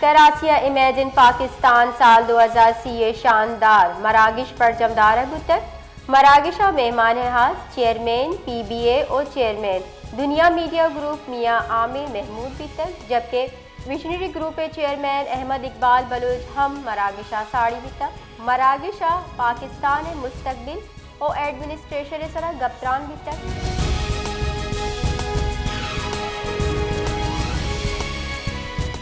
کراچی ءَ امیجن پاکستان سال دو ہزار سی ءِ شاندار مراگش برجم دارگ بوتگ۔ مراگش ءَ مہمان ہاس چیئرمین پی بی اے ءُ چیئرمین دنیا میڈیا گروپ میاں عامر محمود بیتگ، جبکہ ویژنری گروپ ءِ چیئرمین احمد اقبال بلوچ ہم مراگش ءَ ساڑی بیتگ۔ مراگش ءَ پاکستان ءِ مستقبل ءُ ایڈمنسٹریشن ءِ سرا گپ تران بیتگ۔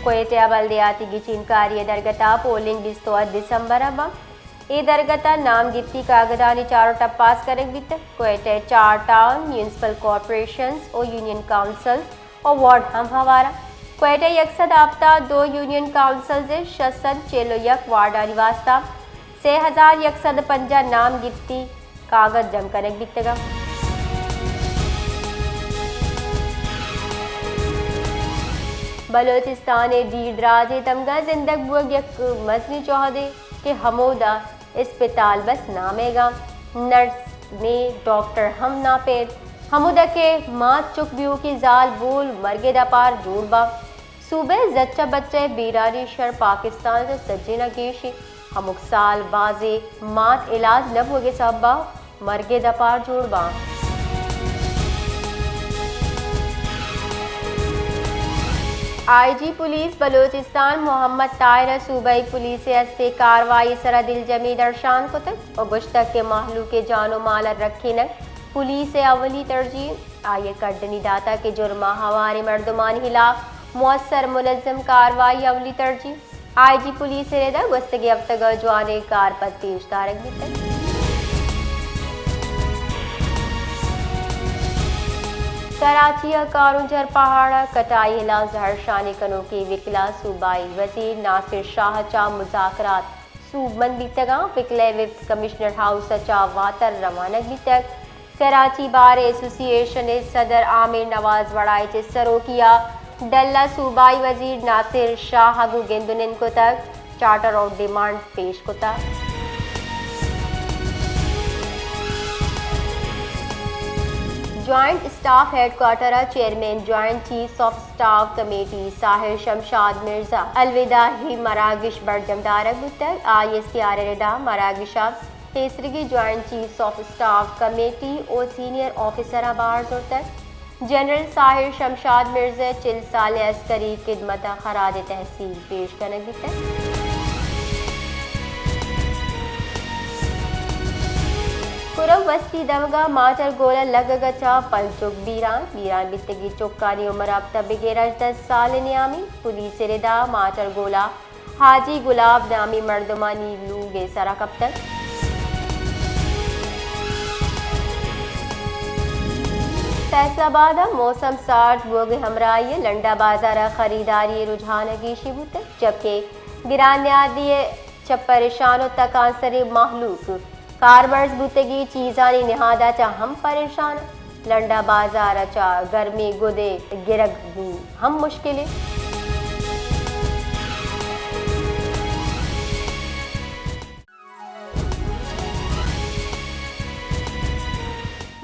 کوئٹہ ءَ بلدیاتی گچینکاری ءِ درگت ءَ پولنگ بیست ءُ ہشت دسمبر ءَ بنت۔ اے درگت ءَ نام گپتی کاگدانی چارٹ ءَ پاس کنگ بیتگ۔ کوئٹہ ءِ چار ٹاؤن، میونسپل کارپوریشنز ءُ یونین کونسلز ءُ وارڈ ہم ہوار انت۔ کوئٹہ ءِ یک سد ہپتاد ءُ دو یونین کونسلز ءِ شش سد چل ءُ یک وارڈانی واستہ سے ہزار یک سد پنجاہ نام گپتی کاگد جم کنگ بیتگ انت۔ بلوچستان ءِ دیر دراجیں دمگ ءَ زندگ بوگ یک مزنیں جہدے کہ ہمودا اسپتال بس نامئیگ انت، نرس نے، ڈاکٹر ہم ناپید۔ ہمودا کہ مات چک بیوکی زال بول مرگ ءِ دپار جوڑ باں۔ صوبہ ءِ زچ ءُ بچ ءِ بیرانی شر پاکستان ءَ سجین ءَ گیش انت۔ ہمک سال بازیں مات علاج نہ بوگ ءِ سبب ءَ مرگ ءِ دپار جوڑ باں۔ آئی جی پولیس بلوچستان محمد طاہر ءَ صوبائی پولیس ءِ استیں کاروائی ءِ سرا دلجمی درشان کتگ ءُ گوشتگ کہ مہلوک ءِ جان ءُ مال ءِ رکھینگ پولیس ءِ اولی ترجیح۔ آئی ءَ کڈنی داتگ کہ جرم ءَ ہواریں مردمانی ہلاف مؤثر منظم کاروائی اولی ترجیح۔ آئی جی پولیس ءِ ردا گوستگیں ہفتگ ءَ جوانیں کارپد پیش دارگ بیتگ۔ کراچی ءِ کارون جھر پہاڑ ءَ کٹائی ہلاف زہرشانی کنوکیں وکلا صوبائی وزیر ناصر شاہ ءَ چہ مذاکرات سوبمند بیتگ انت۔ وکلا ءِ وفد کمشنر ہاؤس ءَ چہ واتر روانگ بیتگ۔ کراچی بار ایسوسی ایشن ءِ صدر عامر نواز وڑا ءِ چہ سروکی ءَ ڈل ءَ صوبائی وزیر ناصر شاہ ءَ گوں گند ءُ نند کتگ، چارٹر آف ڈیمانڈ پیش کتگ۔ جوائنٹ اسٹاف ہیڈ کوارٹر ءَ chairman joint chiefs of staff committee Sahir Shamshad Mirza الوداعی مراگش برجم دارگ بوتگ۔ آئی ایس ٹی آر ءِ ردا مراگش ءَ پیسریگیں joint chiefs of staff committee ءُ سینئر آفیسراں بہر زرتگ۔ جنرل ساحر شمشاد مرزا ءِ چل سالیں عسکری خدمت ءَ خراج تحسین پیش کنگ بیتگ۔ کرم وستی دمگ ءَ ماچر گولہ لگگ ءَ چہ پنچ چک بیران، بیران بیتگیں چکانی عمر ہپتہ بگر ہژدہ سال ءِ نیامی۔ پولیس ءِ ردا ماچر گولہ حاجی گلاب نامی مردمانی لوگ ءِ سرا کپتگ۔ فیصل آباد ءَ موسم سارد بوگ ءِ ہمراہی ءَ لنڈا بازار ءَ خریداری ءِ رجحان ءَ گیشی بوتگ، جبکہ گران نیادی ءَ چہ پریشان ءُ تکانسریں مہلوک کارمرز بوتگیں چیزانی نہاد ءَ چہ ہم پریشان۔ لنڈا بازار ءَ چہ گرمیں گد ءِ گرگ بو ہم مشکل انت۔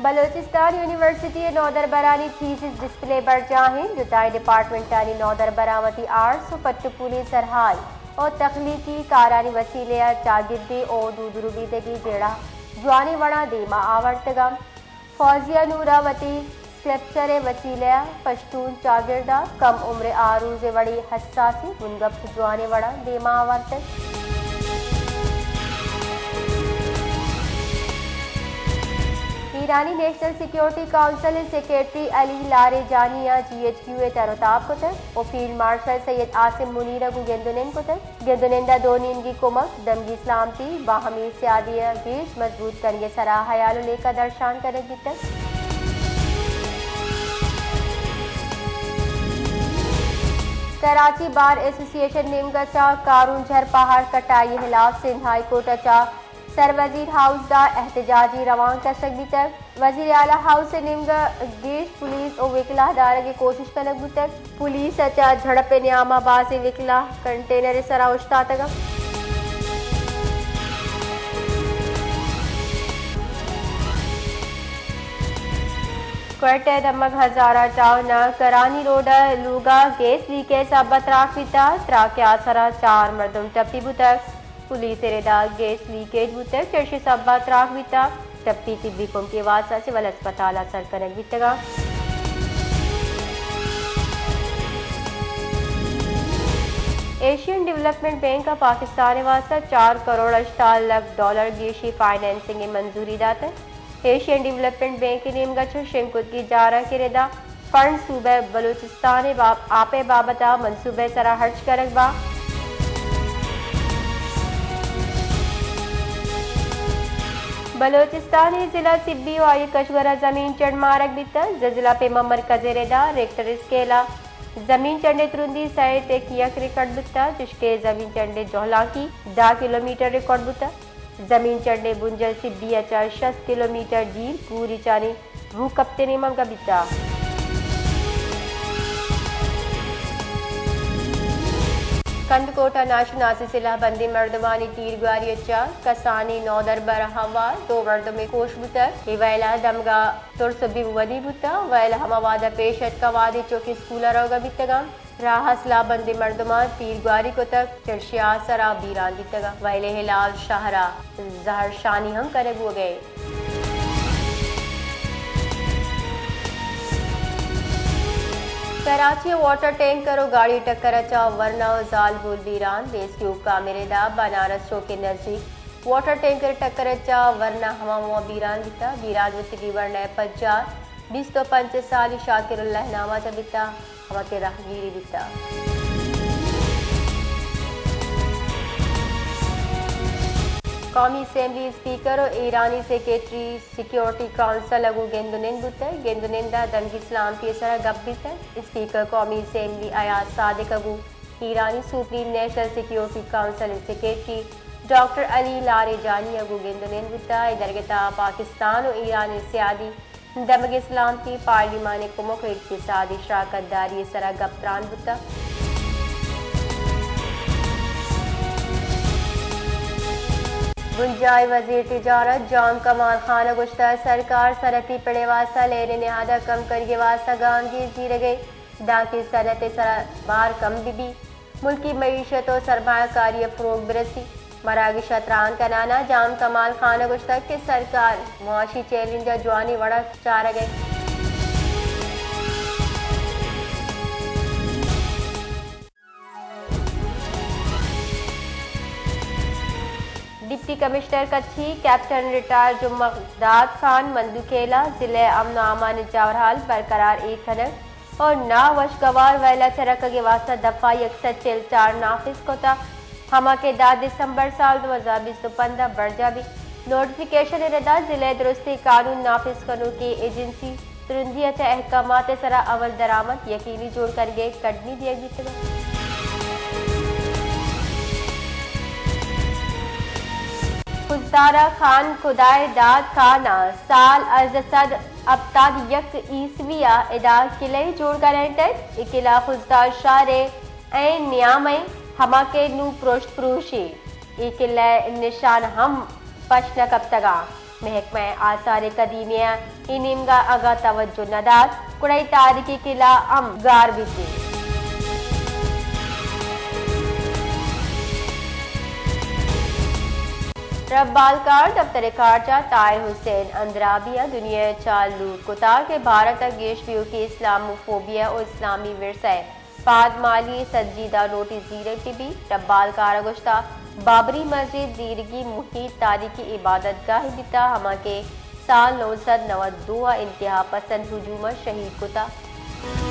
بلوچستان یونیورسٹی ءِ نودربرانی تھیسس ڈسپلے برجاہ انت۔ جتائیں ڈیپارٹمنٹانی نودربراں وتی آرٹس ءُ پٹ ءُ پولی سرحال ءُ تخلیقی کارانی وسیلہ ءَ چاگردی ءُ دود ربیدگی جیڑہ جوانیں وڑاں دیما آورتگ انت۔ فوزیہ نور ءَ وتی اسکلپچر ءِ وسیلہ ءَ پشتون چاگرد ءَ کم عمر آروز ءِ وڑیں حساسی بنگپ جوانیں وڑاں دیما آورتگ۔ ایرانی نیشنل سیکیورٹی کونسل ءِ سیکرٹری علی لاریجانی ءَ جی ایچ کیو ءِ تر ءُ تاب کتگ ءُ فیلڈ مارشل سید عاصم منیر ءَ گوں گند ءُ نند کتگ۔ گند ءُ نند ءَ دو نیمگی کمک، دمگی سلامتی، باہمی سیادی ءَ گیش مضبوط کنگ ءِ سرا ہیال ءُ لیکہ درشان کنگ بیتگ۔ کراچی بار ایسوسی ایشن نیمگ ءَ چہ کارون جھر پہاڑ کٹائی ءِ ہلاف سندھ ہائی کورٹ ءَ چہ سر وزیر ہاؤس ءَ احتجاجی روان کشگ بیتگ۔ وزیر اعلی ہاؤس ءِ نیمگ ءَ گیش پولیس ءُ وکلا دارگ ءِ کوشش کنگ بوتگ۔ پولیس ءَ چہ جھڑپ ءِ نیام ءَ بازیں وکلا کنٹینر ءِ سرا اوشتاتگ انت۔ کوئٹہ ءِ دمگ ہزارہ ٹاؤن ءِ کرانی روڈ ءِ لوگ ءَ گیس لیک ءِ سبب ءَ تراک بیتگ۔ تراک ءِ آسر ءَ چار مردم ٹپی بوتگ۔ پولیس ءِ رد ءَ گیس لیکیج بوتگ، چرشی سبب ءَ تراک بیتگ۔ ٹپی طبی کمک ءِ واستہ سول ہسپتال ءَ سر کنگ بیتگ۔ ایشین ڈویلپمنٹ بینک ءَ پاکستان ءِ واستہ چار کروڑ ہشتاد لکھ ڈالر گیشی فنانسنگ ءِ منظوری داتگ۔ ایشین ڈویلپمنٹ بینک ءِ نیمگ ءَ چہ شنگ کتگیں جارانک ءِ رد ءَ فنڈ صوبہ بلوچستان ءِ باب-، آپ ءِ بابت ءَ منصوبہ ءِ سرا ہرچ کنگ با۔ بلوچستان ءِ ضلع سبی ءُ آئی کشور ءَ زمین چنڈ مارگ بیتگ۔ زلزلہ پیما مرکز ءِ رد ءَ ریکٹر اسکیل ءَ زمین چنڈ ءِ ترندی سئے ٹک یک ریکارڈ بیتگ، چشکہ زمین چنڈ ءِ جہلانکی دہ کلومیٹر ریکارڈ بوتگ۔ زمین چنڈ ءِ بنجل سبی ءَ چہ شست کلومیٹر دیر کوریچانی روک کپت ءِ نیمگ ءَ بیتگ۔ کندکوٹ ءَ ناشناس سلاہ بندیں مردمانی تیرگواری ءَ چہ کسانیں نودربر ءَ ہوار دو مردمے کوش بوتگ۔ اے ویل ءَ دمگ ءَ ترس ءُ بیم ودی بوتگ۔ ویل ہما وہد ءَ پیش اتکگ وہدے چک اسکول ءَ روگ ءَ بیتگ انت۔ راہ ءَ سلاہ بندیں مردماں تیرگواری کتگ، چرشی آسر ءَ بیران بیتگ۔ ویل ءِ ہلاس شہر ءَ زہرشانی ہم کنگ بوگ ءَ۔ کراچی ءَ واٹر ٹینکر ءُ گاڑی ٹکر ءَ چہ ورنا ءُ زالبول بیران، ریسکیو کامے ءِ رد ءَ بنارس چوک ءِ نزیک واٹر ٹینکر ءِ ٹکر ءَ چہ ورنا ہما ہما بیران بیتگ۔ بیران بوتگیں ورنا ءِ پجار بیست ءُ پنچ سالی شاکر اللہ نام ءَ چہ بیتگ، ہما کہ راہگیری بیتگ۔ قومی اسمبلی اسپیکر ءُ ایرانی سیکرٹری سیکیورٹی کونسل ءَ گوں گند ءُ نند بوتگ۔ گند ءُ نند ءَ دمگی سلامتی ءِ سرا گپ بیتگ۔ اسپیکر قومی اسمبلی ایاز صادق ءَ گوں ایرانی سپریم نیشنل سیکیورٹی کونسل ءِ سیکرٹری ڈاکٹر علی لاریجانی ءَ گوں گند ءُ نند بوتگ۔ اے درگت ءَ پاکستان ءُ ایران ءِ سیادی، دمگی سلامتی، پارلیمان ءِ کمک ءُ اقتصادی شراکت داری ءِ سرا گپ تران بوتگ۔ بنجاہی وزیر تجارت جام کمال خان ءَ گوشتگ، سرکار صنعتی پڑ ءِ واستہ لین ءِ نہاد ءِ کم کنگ ءِ واستہ گامگیج زیرگ ءَ، دانکہ صنعت ءِ سرا بار کم بہ بیت، ملکی معیشت ءُ سرمایہ کاری ءَ فروغ برسی۔ مراگش ءَ تران کنان ءَ جام کمال خان ءَ گوشتگ کہ سرکار معاشی چیلنج ءَ جوانیں وڑ ءَ چارگ ءَ۔ ڈپٹی کمشنر کچھی کیپٹن ریٹائر جمعہ داد خان مندوخیل ءَ ضلع امن ءُ امان ءِ جاورحال برقرار ایر کنگ ءُ ناوشگوار ویل ءَ چہ رکگ ءِ واستہ دفعہ یک سد چل چار نافذ کتگ، ہما کہ دہ دسمبر سال دو ہزار بیست ءُ پنچ ءَ برجاہ بیت۔ نوٹیفکیشن ءِ رد ءَ ضلع ءِ درستیں قانون نافذ کنوکیں ایجنسی ترندی ءَ چہ احکامات ءِ سرا عمل درآمد یقینی جوڑ کنگ ءِ کڈنی دیگ بیتگ۔ خضدار ءَ خان خدائے داد خان ءَ سال ہزار سد ہپتاد یک عیسوی ءَ ادا قلعہ جوڑ کنائینتگ۔ اے قلعہ خضدار شہر ءِ عین نیام ءَ، ہما کہ نوں پرشت پروش ءَ۔ اے قلعہ ءِ نشان ہم پش نہ کپتگ ءَ۔ محکمہ آثار قدیمہ ءَ اے نیمگ ءَ اگاں توجہ نہ دات، گڑا اے تاریخی قلعہ ہم گار بیت۔ ربالکار دفتر خارجہ طاہر حسین اندرابی ءَ دنیا ءَ چہ لوٹ کتگ کہ بھارت ءَ گیش بیوکی اسلاموفوبیا ءُ اسلامی ورثہ ءِ پادمالی ءِ سنجیدہ نوٹس زیرگ بہ بیت۔ ربالکار ءَ گوشتگ، بابری مسجد زیرگی محیط تاریخی عبادت گاہے بیتگ، ہما کہ سال نو سد نود دو ءَ انتہا پسند ہجوم ءَ شہید کتگ۔